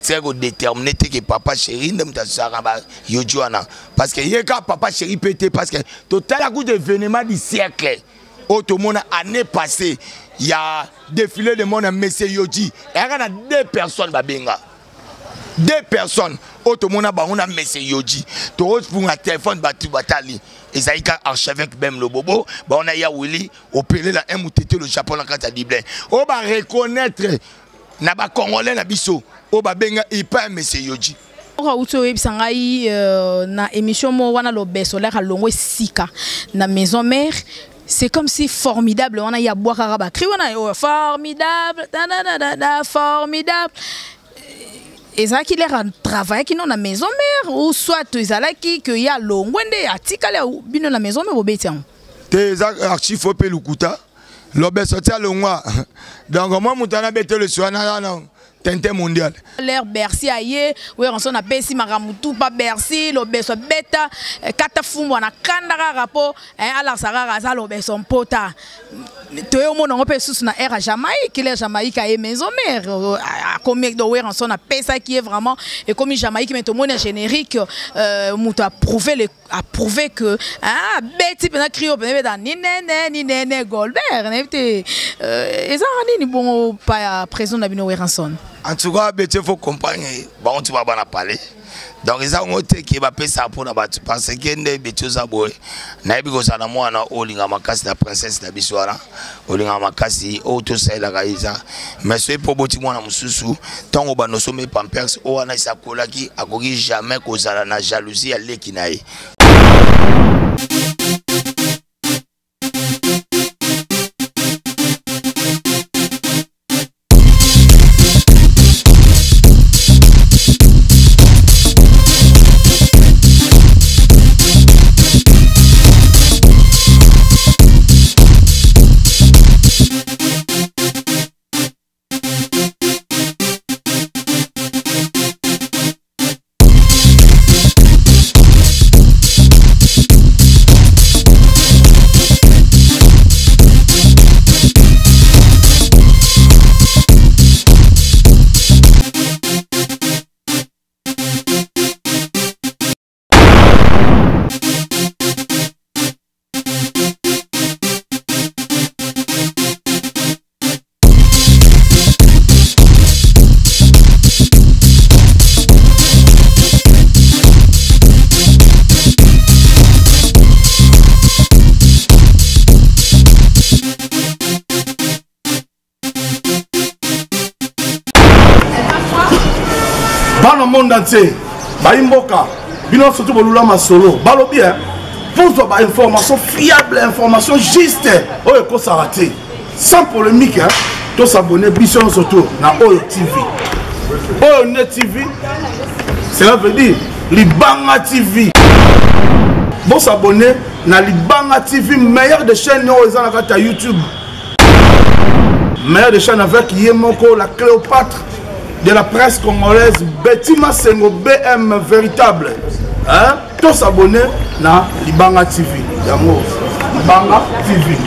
Tika ko déterminer te que papa chéri nde moto azalaka ba yoji wana parce que ye kaka papa chéri mpe te parce que totala kutu événement du siècle oyo tomona année passée ya défilé de monde ya monsieur yoji eyaka na deux personnes babenga deux personnes oyo tomona bango na monsieur yoji tokofunga telefone bato batali ezali kaka archevêque bem lobobo bango na ya willi opelela un mutete le japon na kati ya diblin oyo bareconnaitre na ba congolais na biso oyo babenga epai ya monsieur yoji. Moko awuti oyebisa ngai euh, na émission moko wana lobeso laka longo esika na maison mère c'est comme si formidable wana ya bwakaka ba cri wana oh, formidable da, da, da, da, da, formidable ezalaki lere atravaillaki no na maison mère ou soit ezalaki ke ye alongwe nde atikali bino na maison mère bobeti yango te eza archive mpe lokuta lobeso ti alongwa donc mwa moto wana abetelo esi wana wana tintin mondial l'air bercy aye werrason apesi makambo tu pa bercy lobeso abeta eh, kata fumbwa na kanda kaka mpo eh, alakisa kaka aza lobeso mpota toye omona yango mpe susu na air ya jamaïque l'air jamaïque aye maison mère euh, akomi do werrason apesaki ye vraiment ekomi jamaïque mais tomoni ya générique euh, moto approuve le a prouvé que ah beti pena cri pena beta ni nene ni nene Goldberg nayebi te euh, ezalaka nini bongo pa ya président na bino Werrason. En tout cas beti faut comprendre bango tu bana parler donc eza yango te ke bapesaka mpo na bato parce que nde beti oza boye nayebi kozala na mwana oyo olinga makasi na princesse na biso wana olingaka makasi oyo tosalelaka eza mais soki mpo oboti mwana mosusu ntango obanda osombi pampers oyo wana esi akolaki akoki jamais kozala na jalousie ya leki na ye. Bana monde entier bayi mboka bino surtout bolula masolo balobi hein pozwa ba information fiable information juste oyo ekosaka te sans polémique hein tosabone biso nyonso to na oyo tv oyo nde tv cela veut dire libanga tv bosabone na libanga tv meilleur de chaîne oyo eza na kati ya youtube meilleur de chaîne avec ye moko la cléopâtre de la presse congolaise Betty Masengo BM véritable hein tous abonnés na Libanga TV yango Libanga TV.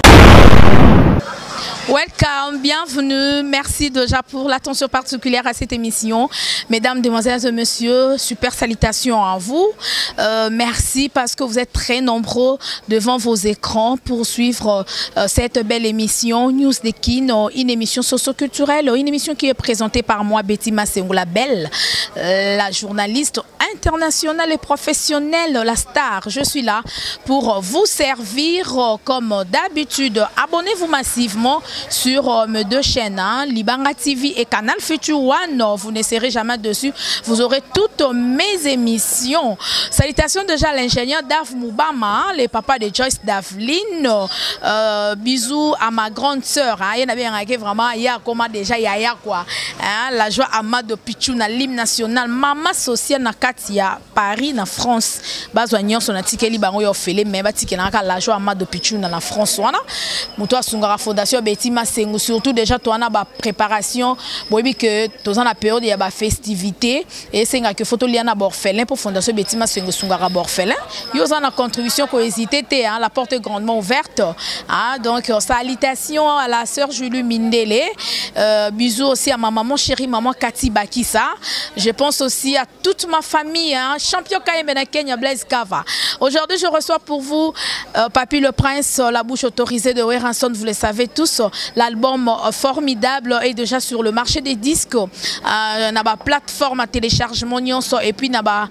Welcome, bienvenue. Merci déjà pour l'attention particulière à cette émission. Mesdames, Demoiselles et Messieurs, super salutations à vous. Euh, merci parce que vous êtes très nombreux devant vos écrans pour suivre euh, cette belle émission News de Kino, une émission socioculturelle, une émission qui est présentée par moi, Betty Masengo, la belle, euh, la journaliste internationale et professionnelle, la star. Je suis là pour vous servir comme d'habitude. Abonnez-vous massivement sur mes deux chaînes, hein, Libanga TV et Canal Future One. Vous ne serez jamais dessus. Vous aurez toutes mes émissions. Salutations déjà à l'ingénieur Dav Moubama, hein, le papa de Joyce Davline. Euh, bisous à ma grande sœur. Hein, il y a vraiment, il y a comment déjà yaya quoi. Hein, la joie Amado Pichou, l'hymne national, Mama sociale na kati ya Paris na France. Bazwa nyonso natikeli bango ya ofele mais batikelaka la joie Amado Pichuna na France wana. Moto asungaka fondation Betty Masengu surtout déjà toi na ba préparation boyebi que toza na période ya ba festivité esengaka faut tolia na ba orphelin pour fondation Betty Masengu sungaka ba orphelin. Yo oza na contribution ko hésiter te hein, la porte est grandement ouverte. Hein, donc salutations à la sœur Julie Mindele. Bisous aussi à ma maman chérie, maman Cathy Bakissa. Je pense aussi à toute ma famille, hein, champion Kayembe na Kenya, Blaise Kava. Aujourd'hui, je reçois pour vous Papy le Prince, la bouche autorisée de Werrason, vous le savez tous. L'album formidable est déjà sur le marché des disques. Na ba plateforme à téléchargement nyonso et puis na ba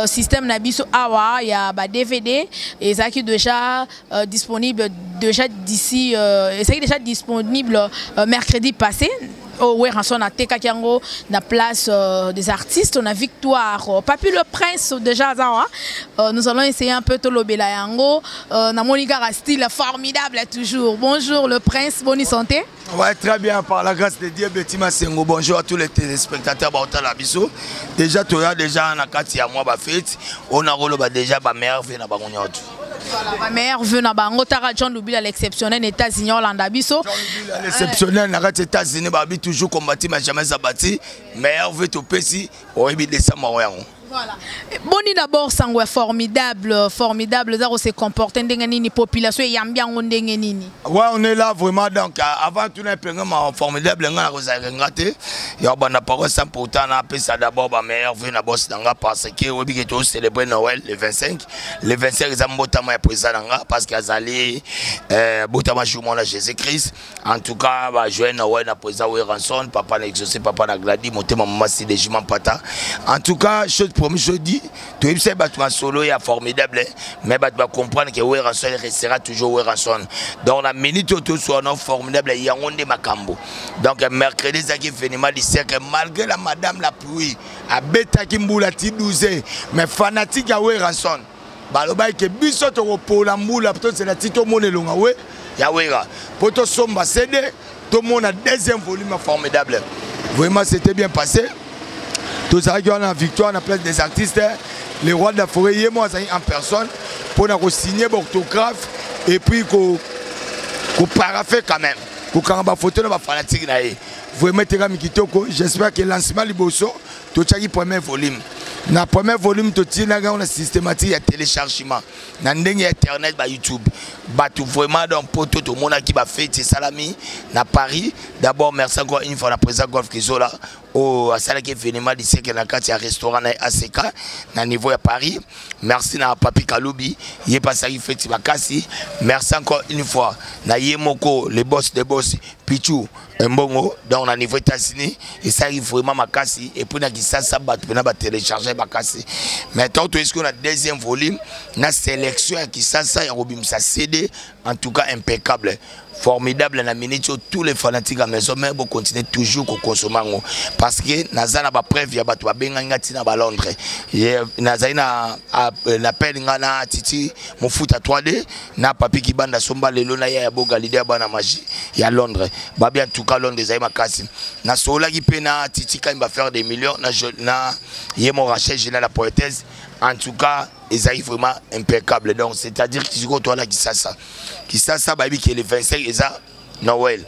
système na biso awa ya ba DVD et ça qui déjà disponible déjà d'ici et ça qui déjà disponible mercredi passé. Oh, Werrason a tekaki yango na place des artistes, on a Victoire. Papy le Prince déjà ça, hein? Nous allons essayer un peu tolobela yango. Na Monica style formidable toujours. Bonjour le Prince, bonne santé. Ouais, très bien, par la grâce de Dieu, Betty Masengo. Bonjour à tous les téléspectateurs Baotala Biso. Déjà toya déjà na kati ya moi ba fête, on a rolo ba déjà ba meilleur vœu na bango nyoto. Voilà, ba meilleur vœu na bango tara John Lubila l'exceptionnel États-Unis Hollanda biso. John Lubila l'exceptionnel na kati États-Unis ba bi toujours combattu mais jamais abattu. Meilleur vœu to pesi, oyebi décembre yango. Voilà. Boni d'abord sango formidable, formidable ça se comporter ndenge nini population yambi yango ndenge nini. Ouais, on est là vraiment donc avant tout na penga ma formidable nga kozala ngate. Ya banda parole sans pourtant na pesa d'abord ba meilleur vœu na boss nanga parce que oyebi que to célébrer Noël le 25. Le 25 eza mbotama ya président nanga parce que azali botama jour mona Jésus-Christ. En tout cas ba joyeux Noël na président Werrason, papa na exaucé, papa na Glady, motema mama si de Juma Pata. En tout cas, chose promise jeudi, to yebisa bato ma solo ya formidable, mais bato ba comprendre que Werrason restera toujours Werrason. Donc la minute auto soit non formidable yango nde makambo. Donc mercredi zaki événement du siècle malgré la madame la pluie abetaki mbula ti 12 mais fanatique ya Werrason baloba ke biso tokopola mbula tozela ti tomona elonga we ya Wera po tosomba CD tomona deuxième volume formidable. Vraiment c'était bien passé. Tozalaki wana na victoire na place des artistes, le roi de la forêt ye mo azalaki en personne mpona kosigner baorthographe et puis koparaphe quand même kokanga bafoto na bafanatike na ye. Vraiment etekami kitoko. J'espère que lancement liboso totiaki premier volume. Na premier volume totielaki yango na systématique ya téléchargement na ndenge ya internet ba YouTube bato vraiment donc poto tomonaki ba fête esalami na Paris. D'abord merci encore une fois na président Golf Kizola oyo asalaki événement du siècle na kati ya restaurant na ACK na niveau ya Paris. Merci na Papi Kalubi ye pasaki fête makasi. Merci encore une fois na ye moko le boss de boss Pichou Mbongo donc na niveau États-Unis esalaki vraiment makasi et puis na Kinshasa bato mpena batélécharge makasi. Mais tant toyesi na deuxième volume na sélection ya Kinshasa ya kobimisa CD en tout cas impeccable formidable na minute oyo tous les fanatiques à maison mais bo continuer toujours ko consommer yango parce que naza na ba preuve ya bato babengaki nga ntina ba Londres. Nazali na appel nga na Titi Mofuta 3D na Papi Kibanda somba lelo na ya Boga leader bana magie ya Londres. Babi en tout cas Londres ezali makasi. Na solaki pe na Titi Kaimba faire des millions na na Yemo Rachel Général la poétesse en tout cas ezali vraiment impeccable. Donc c'est-à-dire que sikoyo toala Kinshasa. Kinshasa bayebi ke le 25 eza Noël.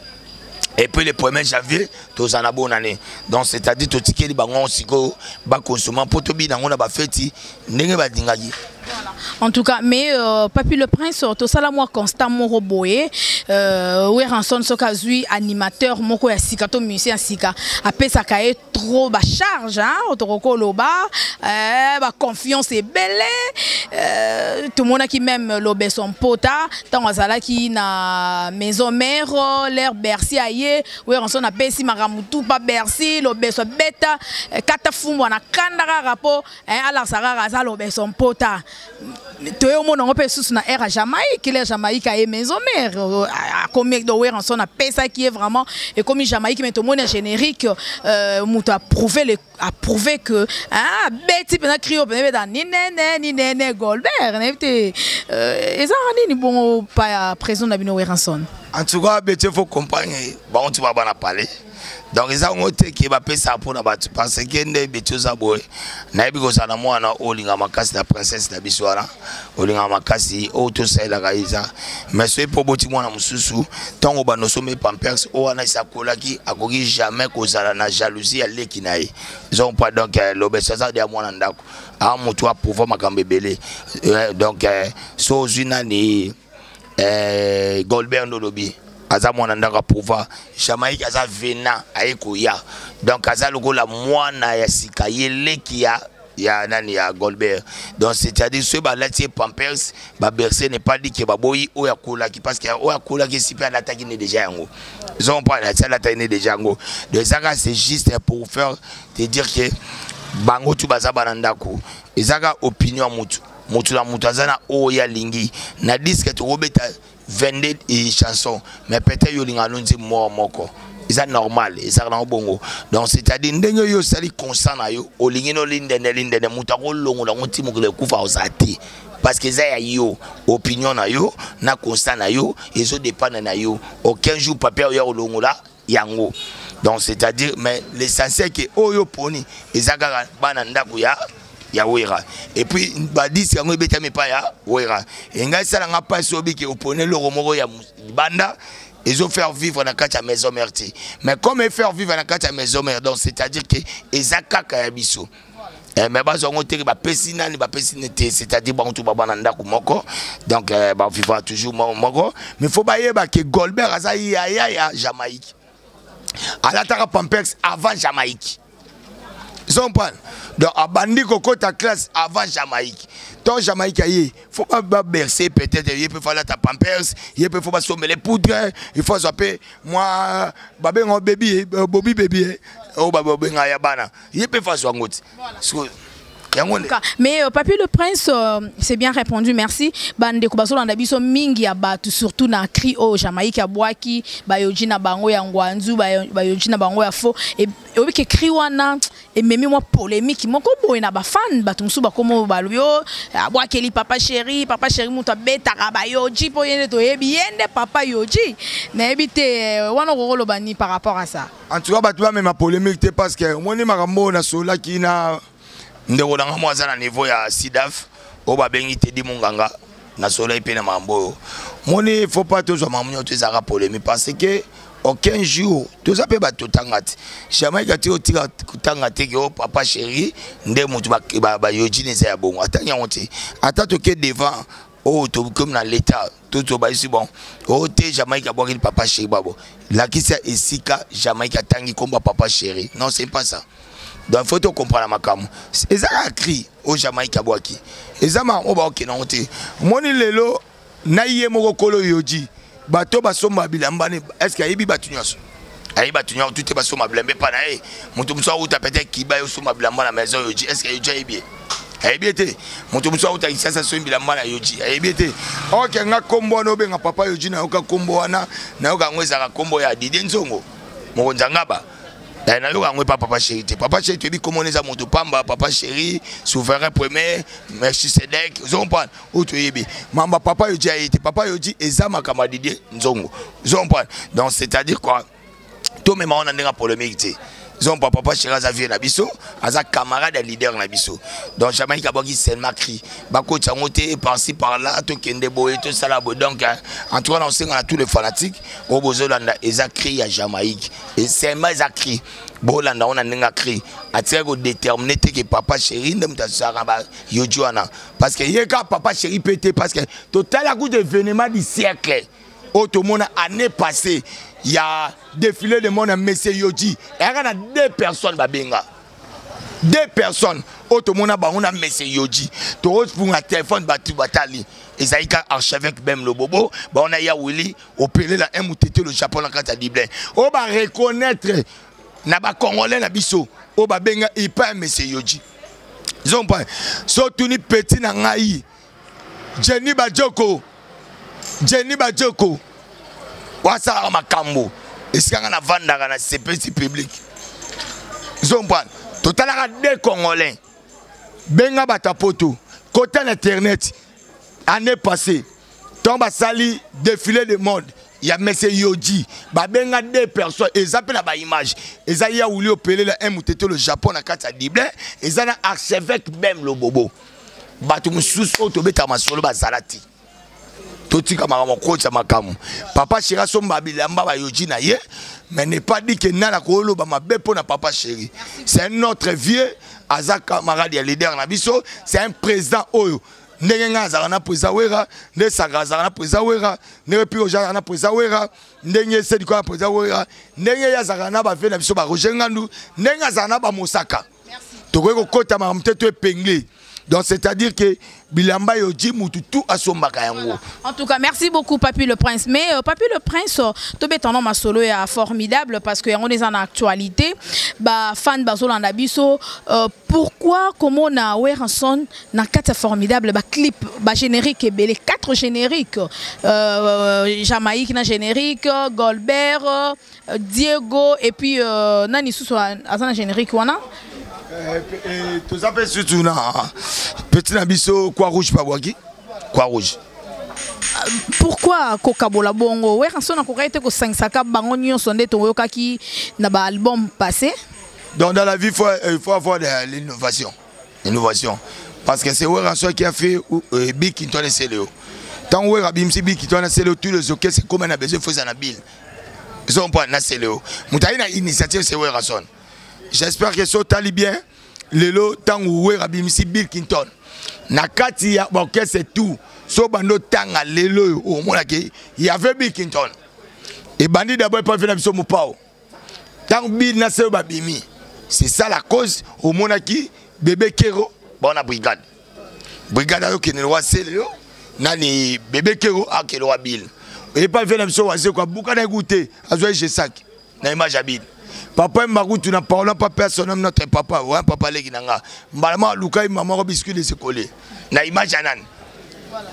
Et puis le 1er janvier, tozana bonne année. Donc c'est-à-dire totikeli bango sikoyo ba consommer po tobi nango na ba feti ndenge badingaki. Voilà. En tout cas, mais Papy le Prince, tosala moi constant moko boye, Werrason soki azwi animateur moko ya sika to musicien ya sika, apesaka ye trop ba charge, hein, otokoko loba, ba confiance ebele, tomonaki même Lobeso Mpota, tango azalaki na maison mère, l'air Bercy aye, Werrason apesi makambo tout pa Bercy, Lobeso beta, kata fumbwa na kanda kaka po, hein, alakisa kaka aza Lobeso Mpota. Toyo mona ngo pe susu na air à Jamaïque, l'air Jamaïque a maison mère, akomi do Werrason apesaki ye vraiment ekomi Jamaïque, mais tomoni générique, moto a prouvé le, a prouvé que, hein, beti pena crio pena beta ni nene ni nene Goldberg, na te, ezaka nini bongo pa ya présent na bino Werrason? En tout cas, beti faut comprendre, bango tu ba bana parler. Donc eza yango te ke bapesaka mpo na bato, parce que nde beti oza boye, nayebi kozala na mwana oyo olingaka makasi na princesse na biso wana olingaka makasi oyo tosalelaka eza. Mais soki mpo oboti mwana mosusu, ntango obanda osombi pampers oyo wana esi akolaki, akoki jamais kozala na jalousie ya leki na ye. Ozompa? Donc eh, lobeso aza deya mwana ndako, a motu aprouva makambo ebele. Donc so ozwi nani, Goldberg nde olobi aza mwana ndako, aprouva. Jamaïque aza vena aye koya, donc aza lokola mwana ya sika, ye leki ya nani, ya Goldberg. Donc c'est-à-dire soki balati ye pampers, baberce, n'est pas dit ke baboyi oyo akolaki, parce que oyo akolaki esi mpe alataki ne déjà yango. Ozocomprendre? Ati alataki ne déjà yango. Donc ezaka, c'est juste pour faire te dire que bango tu baza bana ndako. Ezaka opinion ya mutu mutu na mutu, aza na oyo alingi. Na disque tokobeta 22 chansons, mais peut-être yo olingaka no nzembo moko moko, eza normal, ezalaka nango bongo. Donc c'est-à-dire ndenge oyo osali constant na yo, olingi no lindende lindende, moto akolongola yango ti mokolo ekufa ozala te, parce que eza ya yo, opinion na yo na constat na yo, ezodépendre na yo. Aucun jour papier oya kolongola yango. Donc c'est-à-dire, mais l'essentiel ke oyo poni eza kaka bana ndako ya Wera, et puis badisque yango ebetami epai ya Wera. Engai esalanga mpasi oyebi ke oponi eloko moko ya libanda, ezo faire vivre na kati ya maison mère te. Mais comme efaire vivre na kati ya maison mère, donc c'est-à-dire ke eza kaka ya biso. Mais bazwa yango teke bapesi nani, bapesi ne te. C'est-à-dire bango tu babana ndako moko, donc bavivra toujours moko. Mais faut bayeba ke Goldberg aza yaya ya Jamaïque, alataka pampers avant Jamaïque. Ozocomprendre? Donc abandi kokota classe avant Jamaïque. To Jamaïque aye, faut babercer, peut-être ye mpe faut alata pampers, ye mpe faut basombele poudre, il faut azwa mpe mwa babenga baby, bobi baby oyo babenga ya bana, ye mpe faut azwa yango ti yango. Mais Papy le Prince, c'est bien répondu, merci. Bandeko bazolanda biso, mingi ya bato, surtout na cri oyo Jamaïque abwaki bayoji na bango ya ngwanzu, bayoji na bango ya faux, oyebi ke cri wana ememi mwa polémique moko boye na bafan. Bato mosusu bakoma balobi o abwakeli Papa Chéri. Papa Chéri moto abetaka bayoji, mpo ye nde toyebi, ye nde papa yoji. Nayebi te wana okokoloba ni par rapport à ça. En tout cas, bato bamema polémique te, parce que omoni makambo oyo nasololaki na ndeko na nga mo aza na niveau ya sidaf oyo babengi Tedi Monganga, nasololaki mpe na makambo oyo. Moni, faut pas tozwa makambo nyonso ezalaka polémique, parce que aucun jour toza mpe bato totanga te. Jamaïque ti otika kotanga te ke o Papa Chéri nde moto bayojini eza ya bongo, atangi yango te. Ata toke devant oyo tokomi na l'état to tobayisi, bon, oyo te Jamaïque abwakeli Papa Chéri, babo lakisa esika Jamaïque atangi komba Papa Chéri. Non, c'est pas ça. Donc faut tocomprendre makambo. Eza kaka cri oyo Jamaïque abwaki, eza makambo oyo baokende yango te. Omoni lelo na ye moko kolo yoji, bato basomba bilamba ne, est ce que ayebi bato nyonso? Ayebi bato nyonso tu te basomba bilamba epa na ye. Moto mosusu auta peut-être kiba, ye osomba bilamba na maison yoji, est ce que yoji ayebi ye? Ayebi ye te. Moto mosusu auta Kisasa, asombi bilamba na yoji, ayebi ye te. Ok, nga kombo wana obenga papa yoji, nayoka kombo wana, nayoka yango ezalaka kombo ya Didie Nzongo, mokonzi ya ngaba. Nayoka yango epa Papa Chéri te. Papa Chéri toyebi kombo wana eza moto pamba. Papa Chéri, souverain premier, Melchisedek, ozocomprendre? Oyo toyebi mamba papa yoji aye te. Papa yoji eza makambo ya Didie Nzongo, ozocomprendre? Donc c'est à dire quoi, tomema wana ndenge ya polémique te. Zompa Papa Chéri aza vieux na biso, aza camarade ya leader na biso. Donc Jamaïque abwaki seulement cri, bakoti yango te par-ci par-là, tokende boye, tosala boye. Donc en tout cas, na osenga na tous les fanatiques oyo bozolanda, eza cri ya Jamaïque et seulement eza cri. Bolanda ngo na ndenge ya cri, atikaki kodétermine te ke Papa Chéri nde moto azalaka bayoji wana, parce que ye kaka Papa Chéri mpe te, parce que totala kutu événement du siècle oyo tomona année passée ya défilé de mode ya Monsieur Yoji, eyaka na deux personnes, babenga deux personnes oyo tomona bango na Monsieur Yoji, tokofunga telefone, bato batali, ezali kaka archevêque Bem Lobobo, bango na ya Willi opelela un mutete le Japon na kati ya Dublin, oyo bareconnaître na bacongolais na biso oyo babenga epai ya Monsieur Yoji. Zompa so tuni petit na ngai Jenny Bajoko, Jenny Bajoko wasalaka makambo esika nga navandaka na sepesi public. Zompa totalaka deux Congolais, benga bato ya poto, kota na internet, année passée ntango basali défilé de mode. Ya monsieur Yoji babenga deux personnes, eza mpe na baimage, eza ya Wuli Opelela un mutete le Japon na kati ya Dublin, eza na archevêque Bem Lobobo. Bato mosusu oyo tobetaka masolo bazala te. Totika makambo kokotisa makambo. Papa Chéri asomba bilamba bayoji na ye, mais n'est pas dit que nana koloba mabe mpo na papa Chéri. C'est notre vieux, aza camarade ya leader na biso, c'est un président oyo ndenge ngai azalaka na président Wera, nde Saka azalaka na président Wera, ndenge Pio azalaka na président Wera, ndenge Sediko na président Wera, ndenge ye azalaka na bave na biso ba Roger Ngandu, ndenge azalaka na bamosaka. Tokoki kokota makambo te to épingle. Donc c'est-à-dire que bilamba yoji mutu tout asombaka yango. En tout cas, merci beaucoup Papy le Prince. Mais Papy le Prince, tobetana masolo ya formidable parce que yango eza na actualité. Ba fan bazolanda biso, pourquoi comment na Werrason na kati formidable ba clip ba générique ebele, quatre génériques, Jamaïque na générique, Goldberg, Diego et puis nani susu aza na générique wana. Toza mpe surtout na petit na biso Croix Rouge, pabwaki Croix Rouge. Pourquoi kokabola bongo? Werrason akokaki te kosangisaka bango nyonso nde toyokaki na baalbum passé? Donc dans la vie, il faut avoir de l'innovation. L'innovation. Parce que c'est Werrason qui a fait Bill Clinton et Céléo. Tant Werra bimsi Bill Clinton et Céléo, tous les orchestres, comme on a besoin, il faut en Bill. Ils ont pas na Céléo. Moutaï na initiative, c'est Werrason. J'espère que ça tali bien. Lelo, tant Werra bimsi Bill Clinton. Na kati ya orchestre tout. So bando tanga lelo, au moins il y avait Bill Clinton. Et bandi d'abord pas fait la biso mopao. Tant Bill na Céléo babimi. C'est ça la cause au monaki bébé Kero bon na brigade. Brigade ayo kene roi Céléo nani bébé Kero a kene roi Bill. Et pas fait la biso waze quoi buka na goûter azwa Jesak na image ya Bill. Papa Mbakutu na parlant pas personne notre papa ouais papa leki nanga. Mbalama lukai maman ko biscuit de se coller. Na image ya nani.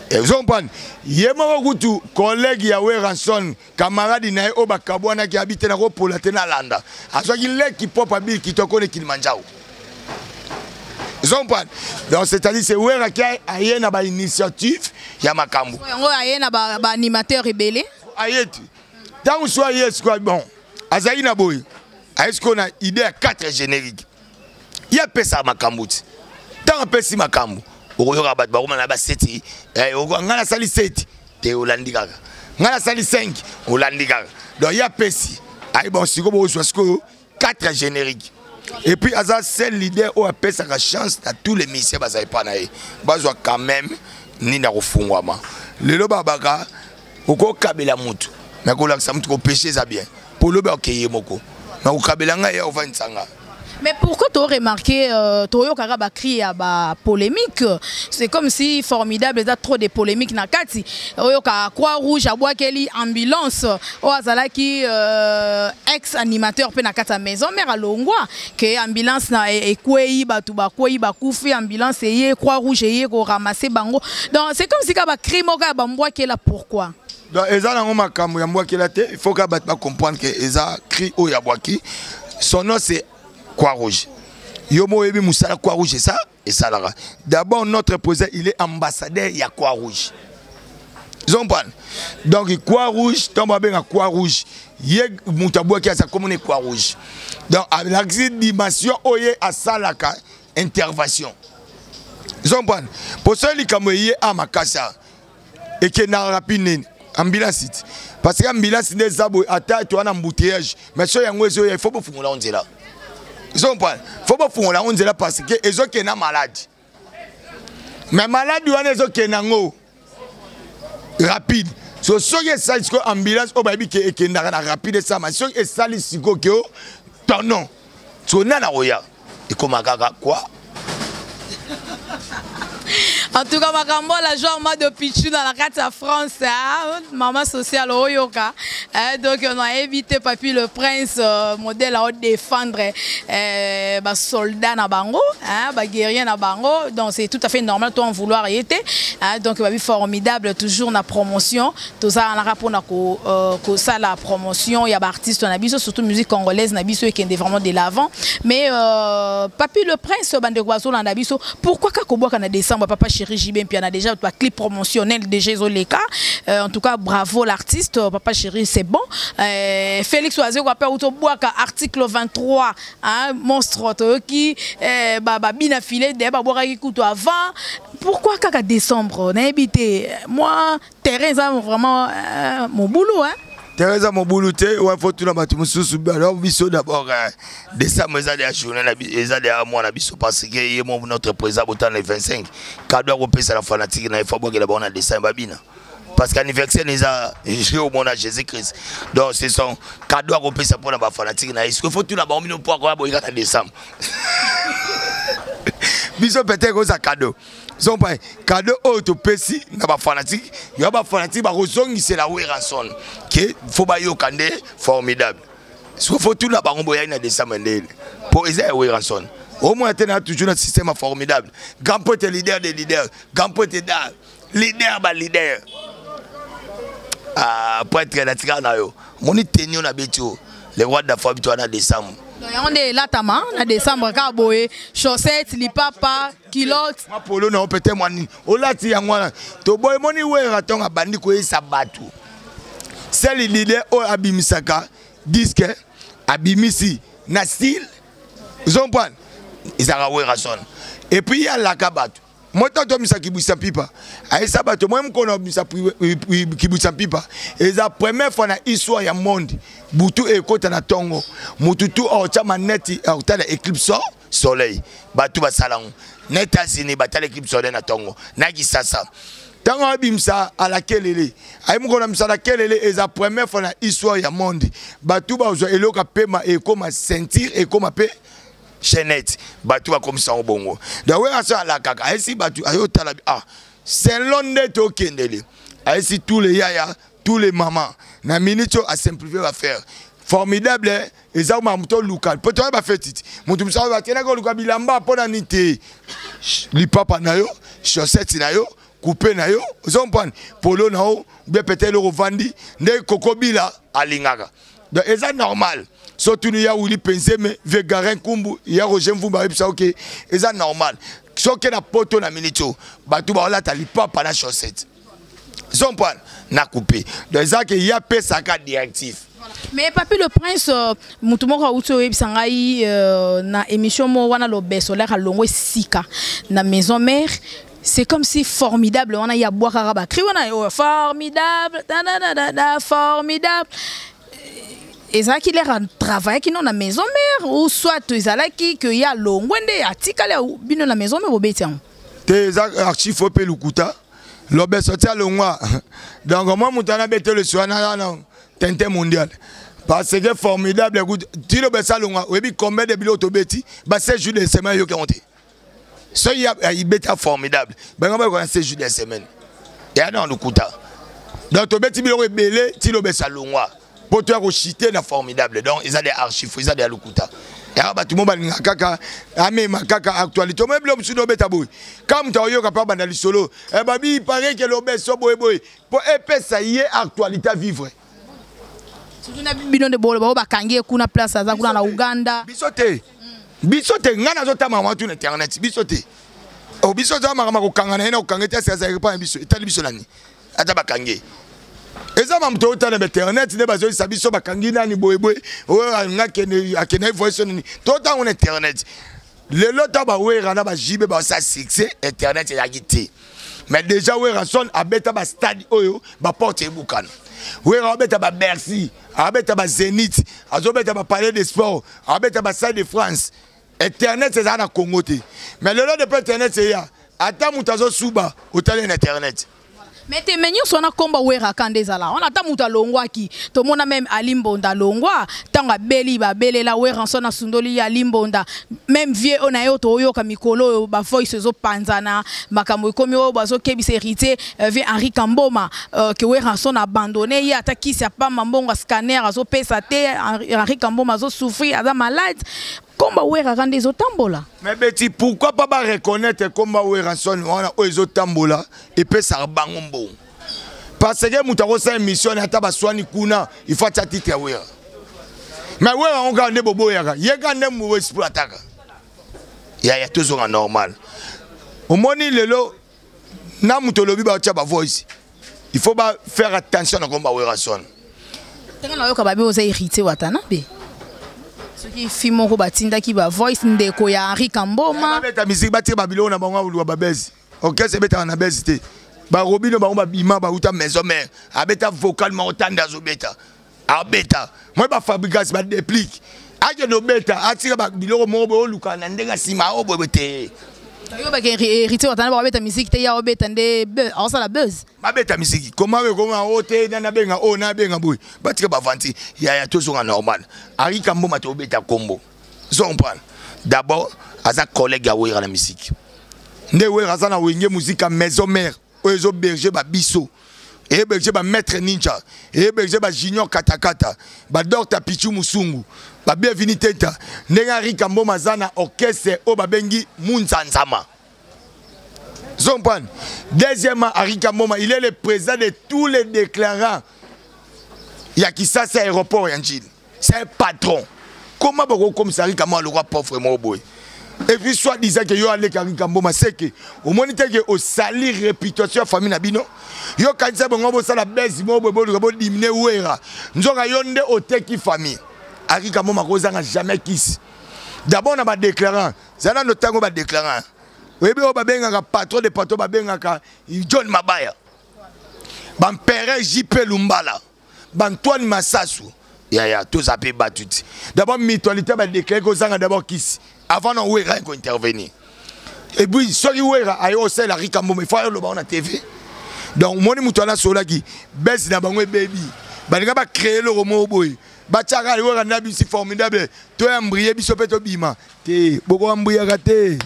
Et vous comprenez? Ye moko kutu collègue ya Werrason camarade na ye oyo bakabwanaki habite na kopola te na landa. Azwaki leki propre Bill Kitoko ne Kilimanjaro. Vous comprenez? Donc c'est-à-dire c'est Werra qui a aye na ba initiative ya makambo. Yango aye na ba animateur ebele. Aye ti. Tango so aye sikoyo bon. Azali na boye. Aye sikoyo na idée ya 4 générique. Ya pesa makambo ti. Tango apesi makambo, okoyoka bato bakoma na ba 7, nga nasali 7 te olandi kaka. Nga nasali 5 olandi kaka. Donc ya pesi. Aye bon sikoyo bozwa sikoyo 4 générique. Et puis aza seul leader oyo apesaka chance na tous les musiciens bazali pa na ye. Bazwa quand même nini ya kofungwama. Lelo babaka okokabela mutu. Na kolakisa mutu kopêcher eza bien. Po lobi akeye moko. Na kokabela ngai ya ovandisa nga. Mais pourquoi tu as remarqué, tu as crié à ba polémique? C'est comme si formidable, il y a trop de polémiques na kati. Oyoka Croix Rouge abwakeli ambulance, o azalaki ex animateur pe na kati maison mère alongwa que ambulance na ekwei batu ba kwei ba kufi ambulance eye Croix Rouge eye ko ramasser bango. Donc c'est comme si ka ba cri moka ba mbwakela pourquoi? Donc eza nango makambo ya mbwakela te, il faut ka bato ba comprendre que eza cri oyo ya bwaki. Son nom c'est Croix Rouge. Yo mo yebi musala Croix Rouge ça et ça là. D'abord notre président il est ambassadeur ya Croix Rouge. Ils ont pas. Donc Croix Rouge tomba benga Croix Rouge. Ye mutu abwaki asa komone Croix Rouge. Donc avec la dimension oye asalaka intervention. Ils ont pas. Pour ça likambo ye a makasa et que na rapide ambulance parce que ambulance nde eza boye ata to wana embouteillage mais so yango ezo il faut bofungola nzela. Ils ont pas. Faut bofungola nzela parce que ezo ke na malade. Mais malade wana ezo ke nango rapide. So soki esali sikoyo ambulance oyo bayebi ke ekendaka na rapide esama soki esali sikoyo ke o tonon. So nana oya ekoma kaka quoi? En tout cas, makambo la joie moi de Pichou dans la carte à France, hein? Maman sociale oyoka. Hein? Donc on a évité Papy le Prince, modèle à défendre ba soldat na bango, hein, ba guerrier na bango. Donc c'est tout à fait normal toi en vouloir y était, hein? Donc ba formidable toujours na promotion. Tout ça on a rapport na ko ko ça la promotion, il y a ba artiste na biso surtout musique congolaise na biso qui est vraiment de l'avant. Mais Papy le Prince bande kwazo na biso, pourquoi ka ko boka na décembre papa chéri chéri JB Mpiana déjà toi clip promotionnel déjà ezoleka. En tout cas bravo l'artiste papa chéri, c'est bon. Félix Wazekwa pe auto bwaka article 23 hein, monstre toyoki ba ba bina filet de ba bwaka kutu avant. Pourquoi kaka décembre nayebi te moi terrain ça vraiment mon boulot hein. Teresa mobulu te ouais faut tuna bato mosusu. Alors biso d'abord décembre eza ya journée na eza ya mois na biso parce que ye mo notre président botana le 25 cadeau akopesa na fanatique na ifo bokela bango na décembre babina parce qu'anniversaire eza au mona Jésus-Christ, donc c'est son cadeau akopesa mpona bafanatique na ye. Est-ce que faut tuna bango bino mpo akoya boyika na décembre biso peut-être koza cadeau zompa cadeau oyo topesi na bafanatique yo bafanatique bakozongisela Werrason ke fo bayoka nde formidable. Soki fo tuna bango boyai na décembre ndele mpo eza ya Werrason omona te na toujours na système ya formidable, grand pote, leader des leaders, grand pote da leader ba leader. Ah, prêtre natikala na yo moni teni oyo nabeti oyo le roi dafa bito wana décembre. Donc yango nde elatama na décembre kaka boye, chaussette, lipapa, culotte. Mwa polo na yo pete mwa nini olati yango wana toboye. Moni Wera ntongo abandi koyesa bato seli leader oyo abimisaka disque abimisi na style ozomprendre ezalaka Werrason. Et puis ye alaka bato moto tomisa kibwisa mpipa ayesa bato moi mokolo abimisa kibwisa mpipa eza première fois na histoire ya monde butu ekota na ntongo mutu tu aotya maneti aotala éclipse soleil. Bato basala yango na États-Unis, batala éclipse soleil na ntongo na Kisasa. Ntango abimisa alakelele aye mokolo na misala kelele eza première fois na histoire ya monde bato bazwa eloko ya pema ekóma ceinture ekóma mpe chaînette bato bakomisa yango bongo. Donc oyo aso alakaka ayesi bato ayotala ah selon nde tokendele ayesi tous les yaya, tous les mamans na minute oyo asimplifie bafaire formidable eza makambo toluka mpo toya bafeti ti moto mosusu bakendaki koluka bilamba mpo na nini te lipapa na yo, chaussette na yo, coupe na yo, ozompane polo na yo bien peut-être eloko ovandi nde kokobila alingaka. Donc eza normal so tuni ya Wili Penzeme, Vegarin Kumbu ya Roger Mvumba ayebisa oke eza normal soki na poto na minute oyo bato baolata lipapa na chaussette zompane na coupe. Donc eza ke ye apesaka directive. Mais Papi le Prince, motu moko auti oyebisa ngai na émission moko wana lobeso lere alongo esika na maison mère, c'est comme si formidable wana ya bwakaka bacri wana oyo formidable da, da, da, da, da, formidable ezalaki lere atravaillaki no na maison mère ou soit ezalaki ke ye alongwe nde atikali bino na maison mère bobeti yango? Te, eza archive oyo mpe lukuta lobeso ti alongwa. Donc mwa moto wana abete leso wana wana tintin mondial parce que formidable, écoute, ti lobeso alongwa oyebi combien de biloko tobeti ba 7 jours de semaine eyoki yango te. Soki ibeta formidable bango bayoka 7 jours de semaine eya na lukuta. Donc tobeti biloko ebele ti lobeso alongwa mpo toya koshite na formidable. Donc eza de archive, eza de ya lukuta yaka bato mo balingaka kaka amema kaka actualité omo biloko mosusu obeta boye ka moto akoyoka mpe abanda lisolo babi paraît ke lobeso boye boye mpo epesa ye actualité à vivre. Surtout na bino nde boloba oyo bakangi ye kuna place aza kuna na Uganda. Biso te, biso te. Ngai nazotama mwa tuna internet biso te. O biso toza makambo kokanga na ye na kokanga ete asi azalaki mpa na biso etali biso nani ata bakangi eza mamoto otala na internet nde bazoyisa biso bakangi nani boyeboye oyo alinga akende voice nini totango na internet. Lelo ta bawera na bajibe basala succès, internet ezalaki te. Mais déjà Werrason abeta bastade oyo baporte ebukana. Wera abeta baBercy, abeta baZénith, azobeta bapalais de sport, abeta bastade de France. Internet ezala na Congo te. Mais lelo depuis internet eya ata moto azosuba otali na internet. Mais te me nyonso wana komba Weraka nde ezala wana ata moto alongwaki. Tomona même Ali Mbonda alongwa ntango abeli babelela Werrason asundoli ye Ali Mbonda. Même vie oyo na ye oyo toyoka mikolo oyo bavoice ezopanzana makambo ekomi oyo bazokebisa héritier vie Henri Kamboma ke Werrason abandonne ye ata kisi apamba mbongo ya scanner azopesa te. Henri Kamboma azosouffrir, aza malade. Komba Weraka nde ezotambola. Mais beti pourquoi pas bareconnaître komba Werrason wana oyo ezotambola epesaka bango mbongo parce que moto akosala émission ata baswani kuna il faut atia titre ya Wera. Mais Wera yango kaka nde boboyaka ye kaka nde boexploitaka yaya tozonga normal. Omoni lelo Na moto olobi baotya bavoice, il faut ba faire attention na komba Werrason. Ndenge nayoka babe, oza Héritier Watanabe, soki fi moko batindaki bavoice, ndeko ya Henri Kamboma. Babeta musique, batika babiloko na bango, aluka babese. Orchestre ebetaka na bese te. Barobino bango babima, bauta Maison Mère, abeta vocal moko tanda, azobeta, abeta moi bafabrikas badeplique, akende obeta, atika biloko moko boye oluka na ndenge ya nsima oyo boye te. Oyobaka Héritier Watanabe babeta musique te, ya obeta nde aosala buzz. Babeta misiki koma oyo ekoma oyo te, nani abenga oyo, nani abenga boye, batika bavanti yaya, tozonga normal. Arika Mboma, tobeta kombo, zo comprendre. D'abord aza collègue ya Wera na misiki, nde Wera aza na Wenge Musica Maison Mère oyo ezoberge babiso, ehéberge bamaître ninja, ehéberge bajunior katakata, badorta pichu musungu, babienveni tenta. Ndenge Arika Mboma aza na orchestre oyo babengi Munzanzama. Zompane. Deuxièmement, Arika Mboma, il est le président de tous les déclarants. Ya Kisasa aéroport ya Njili. C'est un patron. Comment bako comme ça Arika Mboma le roi pauvre mo boy? Et puis soit disant que yo aleka Arika Mboma, c'est que au moins que au sali réputation ya famille na bino. Yo kanisa bongo bosala buzz mo boy bo bo diminuer Wera. Nzoka yo nde oteki famille. Arika Mboma kozanga jamais kisi. D'abord na ba déclarant, zana no tango ba déclarant. Oyebi oyo babengaka patron de patron, babengaka John Mabaya, bampere JP Lumbala, bantoine Masasu, yaya, toza mpe bato ti. D'abord mutualité badéclare kozanga d'abord kisi avant na Wera kointervenir. Et puis soki Wera aye osalela Rika Mboma, ifo ayoloba ngo na TV. Donc omoni moto wana asolaki bese na bango ebebi, balinga bacréer eloko moko boye, batiaka Wera na bisi formidable, toyambrie biso mpe tobima te, bokoambuyaka te.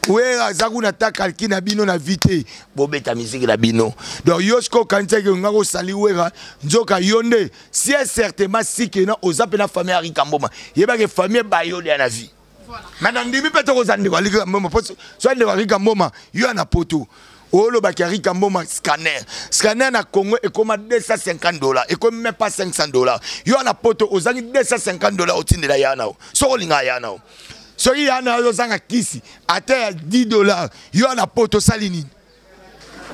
Wera aza kuna ta kalki na bino na vie te, bobeta misiki na bino. Donc yo sikoyo okanisaki nga kosali Wera, nzoka yo nde si certainement sike na oza mpe na famille Arika Mboma, yebake famille bayolia na vie. Mais na ndimi mpe tokoza ndeko Arika Mboma, po so ndeko Arika Mboma yo na poto olobaki Arika Mboma, scanner, scanner na Congo ekoma 250 $, ekomi même pas 500 $. Yo na poto ozangi 250 $ otindela ya na yo, soki olingaka ya na yo, soki ya na yo ozanga kisi ata ya 10 $, yo na poto osali nini?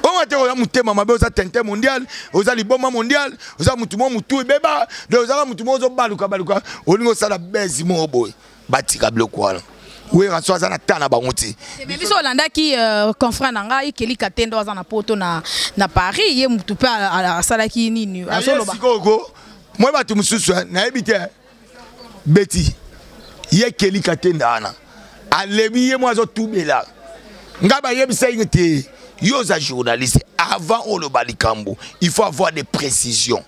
Onga te, oza motema mabe, oza tente mondial, oza liboma mondial, oza mutu mo mutu ebeba. Donc ozaka mutu mo ozobaluka baluka, olingi osala buzz moko boye. Batika biloko wana, Wera so aza na ta na bango te. Mais biso olandaki confrère na ngai Keli Katendo, aza na poto na Paris, ye mutu mpe asalaki nini, azoloba. Sikoyo moi bato mosusu nayebi te beti ye Keli Katenda wana alebi ye mo azotubela ngai, bayebisa ye te: yo oza journaliste, avant oloba likambo il faut avoir des précisions.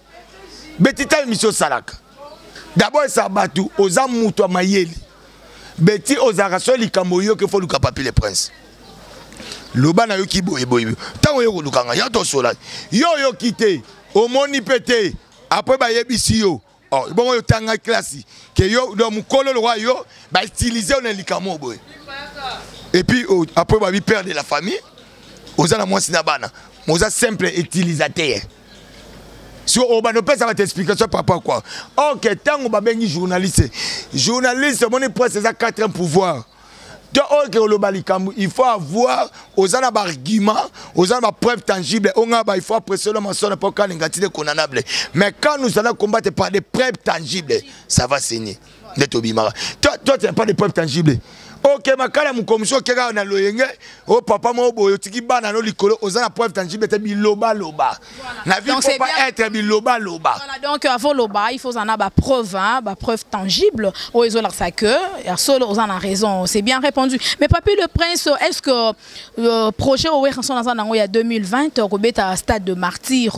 Beti ta émission osalaka d'abord esa bato, oza moto ya mayele. Beti ozalaka so likambo oyoki, fo luka Papi le Prince, loba nayoki boyeboye. Ntango oyo kolukanga ya tosola, yo oyoki te, omoni mpe te, après bayebisi yo. Oh, bongo yo tanga classe ke yo donc mokolo lokwa yo bautilize yo na likambo boye. Et puis oh, après babi père de la famille, oza na mwasi na bana, oza simple utilisateur. So obanda opesa bato explication papa quoi. Ok, ntango babengi journaliste, journaliste omoni presse eza 4 pouvoir to oyo ke oloba likambo, il faut avoir, oza na baargument, oza na bapreuve tangible. Onga ba il faut apprécier l'homme en mpo kalinga tine condamnable, mais quand nous allons combattre par des preuves tangibles, ça va saigner. Nde tobimaka. Toi, toi tu n'as pas de preuves tangibles. Ok, makala mokomiso okeka na loyenge o papa moko boye, otiki bana no likolo, oza na preuve tangible te, bilobaloba na vie. Faut pas être bilobaloba. Voilà, donc avant loba il faut en ba preuve, hein, ba preuve tangible oyo ezolakisa que ya solo oza na raison. C'est bien répondu. Mais Papi le Prince, est-ce que projet oyo Werrason aza nango ya 2020, kobeta stade de Martyr,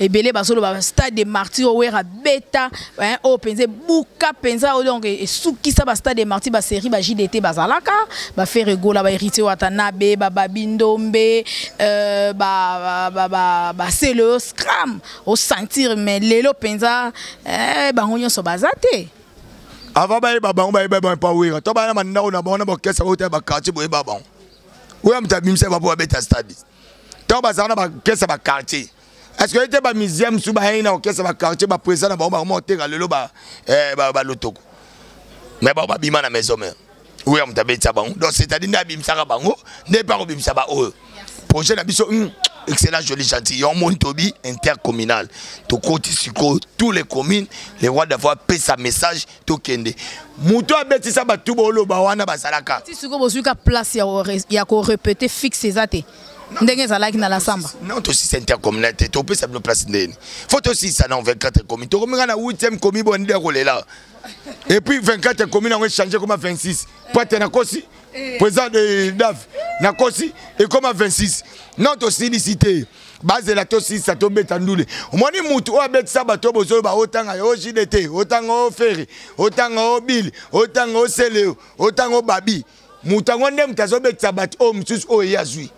ebele bazoloba stade de Martyr oyo Wera beta oyo mpenza ebuka mpenza oyo, donc esukisa ba stade de Martyr, basérie ba JDT bazalaka, baFerre Gola, bahéritier Watanabe, bababi Ndombe, basele scram osentir, mais lelo mpenza bango nyonso baza te. Avant bayeba bango, bayeba bango epa Wera to baya na bandako na bango na baorchestre bauta baquartier, boyeba bango. Oyo moto abimisa bapo babeta stade, ntango bazala na baorchestre baquartier, est ce que ete bamusicien mosusu bayei na orchestre baquartier, baprésident na bango bakoma oteka lelo balotoko, mais bango babima na Maison Mère, oyo moto abetisa bango. Donc c'est à dire nde abimisaka bango, nde mpe akobimisa baoyo. Projet na biso excellent, joli, gentil. Yo moni tobi intercommunal, tokoti sikoyo tous les communes. Le roi d'avoir pesa message, tokende. Moto abetisa bato boloba wana bazalaka. Ti sikoyo bozwika place ya korépéter fixe eza te, ndenge ezalaki na la samba? Non, tosisa intercommunal te, topesa bino place ndeni. Faut tosisa na 24 commune, tokominga na 8e commune bo nde kolela. Et puis 24 commune yango échange koma 26 po ete nakosi, président de dave, nakosi, ekoma 26. Non, tosilisi te, bazela tosilisa, tobeta ndule. Omoni mutu oyo abetisa bato oyo bozoyo baotanga yo JDT, otanga o Ferre, otanga o Bill, otanga o Seleo, otanga o Babi, moto yango nde moto azobetisa bato oyo mosusu. Oyo ye azwi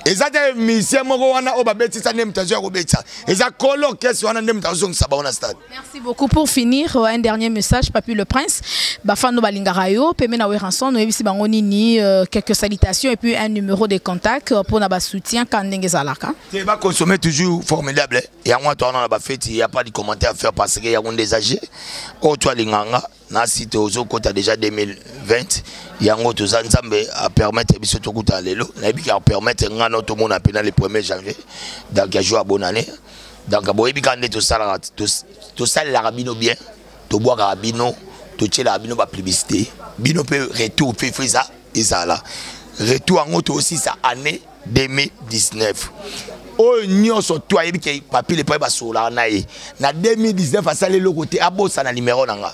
eza te musicien moko wana oyo babetisa nde moto azwi ya kobetisa, eza kolo orchestre wana nde moto azongisa bango na stade. Merci beaucoup. Pour finir, un dernier message, Papi le Prince. Bafano balingaka yo, peme na Werrason, oyebisi bango nini, quelques salutations et puis un numéro de contact pour na ba soutien quand ndenge ezalaka. Te, baconsommer toujours formidable. Yango to wana na bafeti, y a pas de commentaire à faire parce que yango nde eza g oyo to alinganga na site. Ozokota déjà 2020, yango toza. Nzambe apermettre biso tokuta lelo, nayebi ka apermettre nga no tomona mpena le 1er janvier. Donc ya jour ya bonne année. Donc boyebi kaka nde tosalaka, tosalelaka bino bien, tobwakaka bino, totielaka bino bapublicité, bino mpe retour mpe fo eza ezala retour. Yango toosisa année 2019 oyo nyonso to ayebi ke Papi le Prince basololaka na ye na 2019, asali eloko te, abosana numero na nga.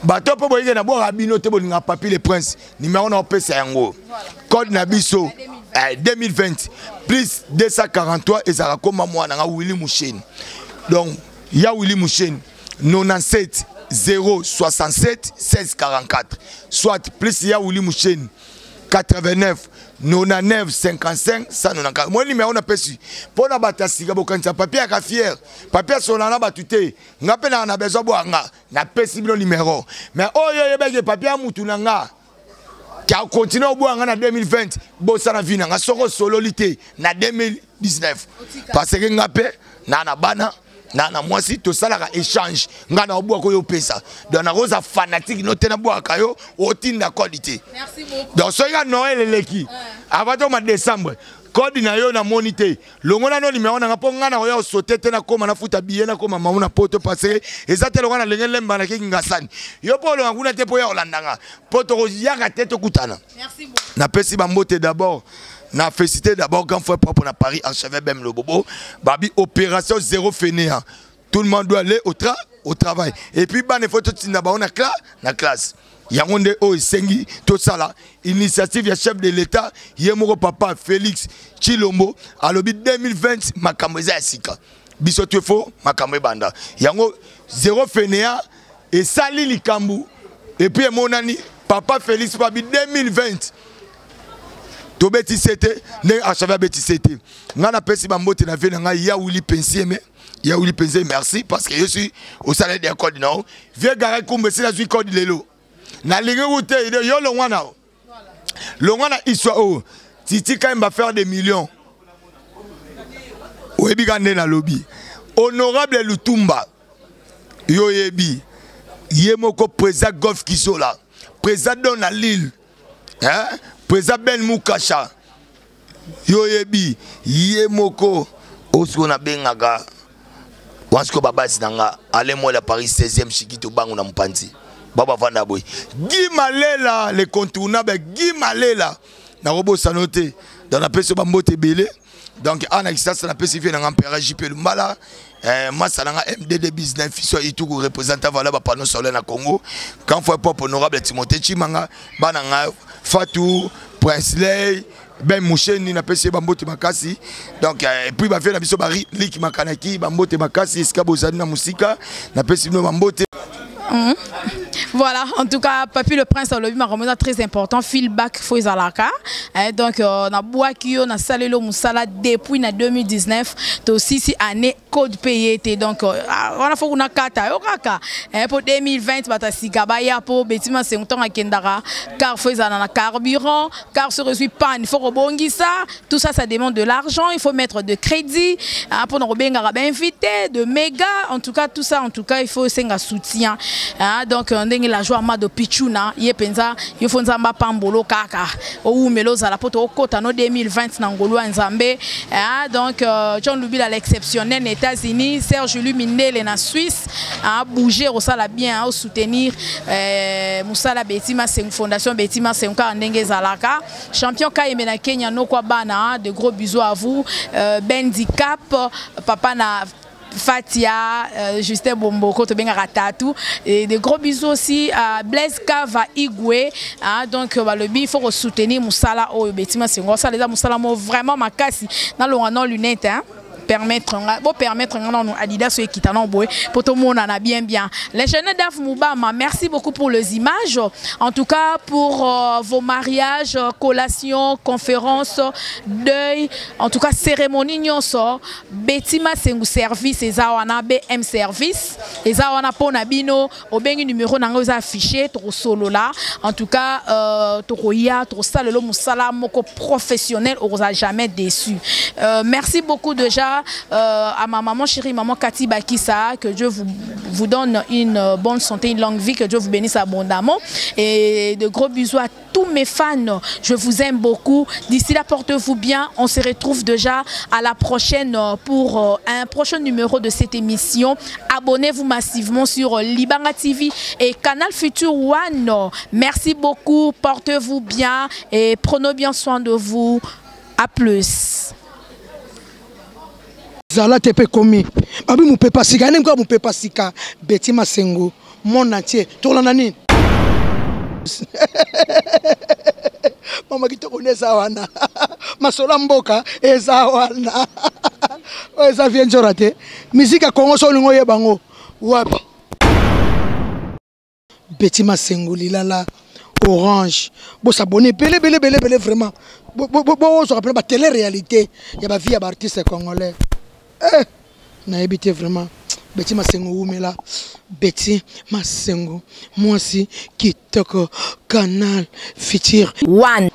Bato mpo boyike na bwaka bino te, bolingaka Papi le Prince, numero na opesa yango, code na biso 2020 plus 243 ezalaka koma mwana nga Willi Musheni. Donc ya Willi Musheni, 97 067 16 44, soit plus ya Willi Musheni, 89 99 55 194. Moi numéro napesi mpo na bato ya sika, bokanisa Papi yaka fier, Papi asola na bato te. Nga mpe naka na besoin bwanga, napesi bino numéro. Mais oyo oyebaki Papi ya mutu na nga ka continue obwanga na 2020, bosana vi na nga soki osololi te na 2019, parce que nga mpe na bana na mwasi, tosalaka échange. Nga na obwaka oyo opesa, donc nakoza fanatique no te, nabwaka yo, otinda code te. Donc soki ka Noël eleki avant toma décembre, code na yo namoni te, longola no numéro nanga, mpo nga na koya osote te, nakóma nafuta billet, nakóma mamu na poto, parce que eza te longa na lenge lemba nakeki ngasani yo mpo olonga kuna te, mpo ya kolanda nga, mpo tokoyaka te, tokutana. Napesi bambote d'abord, na félicité d'abord grand frère propre na Paris, archevêque Bem Lobobo babi, opération zéro fainéant, tout le monde doit aller au travail. Et puis bana, faut totinda bango na classe. Yango nde oyo esengi tosala initiative ya chef de l'État ye moko, papa Félix Chilombo alobi 2020 makambo eza ya sika, biso te fo makambo ebanda. Yango zéro fainéant esali likambo. Et puis emonani papa Félix babi 2020 tobetisi te ndenge archevêque abetisi te. Ngai napesi bambote na vie na ngai ya Wili Pensieme, ya Wili Pensieme, merci, parce que yo si osala des code na vieux Gare Kumbe, esi nazwi code lelo, nalingi ku te yo longwa na longwa na histoire oyo. Titi Kayemba, faire des millions, oyebi ka nde nalobi. Honorable Lutumba, yo oyebi ye moko, président Golf Kizola, président Don na Lille, hein? Président Ben Mukasha, yo oyebi ye moko. Oyo sikoyo nabengaka wana sikoyo babasi na nga, Alain Mwela, Paris 16e, Shiki Tobango na mopanzi ba bavanda boye, Guy Malela le contournable, Guy Malela nakobosana te. Donc napesi yo bambote ebele. Donc awa na Kisasa napesi vie nanga mpera JP Lumbala, masa nanga MDD Business, fiso ituku, représentant vala bapanneau solaire na Congo, quand fois pop honorable Timothée Chimanga, bana nga Fatou Prince Ley Ben Musheni, napesi ye bambote makasi. Donc et puis bavie na biso bari Lik Makanaki, bambote makasi esika bozali na mosika, napesi bino bambote. Voilà, en tout cas, Papi le Prince, alobi makambo eza très important, feedback faut ezalaka. Hein, donc na bwaki yo na salelo musala depuis na 2019, to sisi année. Code mpe ye te. Donc wana fo kuna kata yo kaka mpo 2020 bato ya sika baya, mpo Betty Masengu ntango akendaka car, fo ezala na carburant. Car soki ezwi panne, faut kobongisa. Tout ça, ça demande de l'argent. Il faut mettre de crédit mpona kobengaka bainvité de méga. En tout cas, tout ça, en tout cas, il faut esenga soutien, hein. Donc ndenge la joie Mado Pichuna ye mpenza, yo fo Nzambe apambolo kaka, owumela, ozala mpo tookota no 2020 na ngolu ya Nzambe, hein. Donc John Lubila l'exceptionnel na États-Unis, Serge Lu Mindele na Suisse, hein, bouger osala bien, hein, osoutenir mosala Betty Masengu, Fondation Betty Masengu, kaka ndenge ezalaka. Champion Kayembe na Kenya, nokwa bana, hein, de gros bisous à vous. Ben Dicap, papa na Fatia, Justin Bomboko, tobengaka Tatou. Et de gros bisous aussi à Blaise Kava Igwe. Hein, donc, balobi, il faut soutenir mosala oyo Betty Masengu. Ça, les mosala mo vraiment makasi. Na longa non lunette, hein. Permettre nga bo permettre nga nanu Adidas oyo ekita na boye po tomonana bien bien. Les jeunes Daf Mubama, merci beaucoup pour les images, en tout cas pour vos mariages, collations, conférences, deuil, en tout cas cérémonie nyonso. Betty Masengu Service eza wana, BM Service eza wana mpona bino. Obengi numéro nango eza affiché, tokosolola. En tout cas tokoya tokosalela mosala moko professionnel, okozala jamais déçu. Merci beaucoup déjà à ma maman chérie, maman Cathy Bakissa, que Dieu vous donne une bonne santé, une longue vie, que Dieu vous bénisse abondamment. Et de gros bisous à tous mes fans. Je vous aime beaucoup. D'ici là, portez-vous bien. On se retrouve déjà à la prochaine pour un prochain numéro de cette émission. Abonnez-vous massivement sur Libanga TV et Canal Futur One. Merci beaucoup. Portez-vous bien et prenez bien soin de vous. À plus. Zala te mpe ekomi babi mopepa sika nini kaka mopepa sika. Betty Masengu, monde entier tolanda nini? Mama kitoko nde eza wana, masolo ya mboka eza wana. Oyo eza vie nzora te. Misike ya Kongo, so olingi oyeba yango wapi? Betty Masengu, lilala orange. Bosabone ebele ebele ebele ebele, vraiment bozwaka mpena batélé réalité ya bavie ya baartiste congolais. Nayebi te vraiment. Betty Masengu, wumela. Betty Masengu, mwasi kitoko, Canal Futur One.